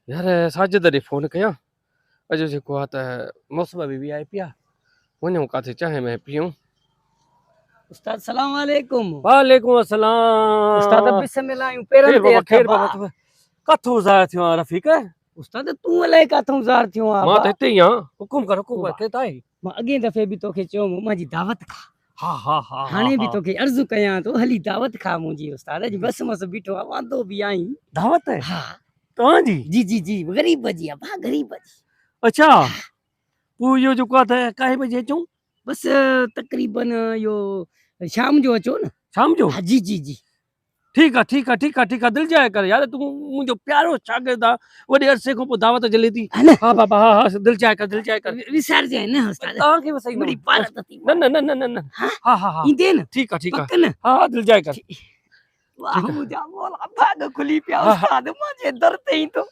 يار ساجد ڏي فون ڪيان اڄ جيڪو آ ته موسم به وي آء پي آ وڃون ڪاٿي چانهه ۾ پيئون. استاد سلام عليڪم. وعليڪم السلام. استاد بسم الله آيون پيرن خير تي بابا هٿ خير با. بابا ڪٿون ظاهر ٿيو آ رفيق؟ استاد تون الائي ڪاٿون ظاهر ٿيو آ مان با. ته هتي ئي آن حڪم ڪر حڪم ڪر ڪير آهي؟ مان اڳئين دفعي به توکي چيو هو منهنجي دعوت کا. ها ها ها هاڻي به توکي عرض ڪيان ٿو هلي دعوت کا منهنجي استاد اڄ بس مس بيٺو آ واندو به آهين. دعوت؟ ها. توهان جي؟ جي جي جي غريب جي ابا غريب جي. اڇا پوء اهو جيڪو آ ته ڪائين بجي اچون؟ بس تقريبن اهو شام جو اچو نه. شام جو؟ ها جي جي جي. ٺيڪ آ ٺيڪ آ ٺيڪ آ ٺيڪ آ دل جاء ڪر يار تون منهنجو پيارو شاگرد آ وڏي عرصي کان پوء دعوت جلي ٿي. ها نه. ها بابا ها ها دل جاء ڪر دل جاء ڪر. وسارجانء نه استاد. توهان کي وساريندم. مڙئي پارت ٿي. نه نه نه نه نه نه ها ها ها ها ايندين نه. ٺيڪ آ ٺيڪ آ پڪ نه. ها ها دل جاء ڪر. واهه منهنجا مولا ڀاڳ کلي پيا ها ها. استاد منهنجي در تي ايندو.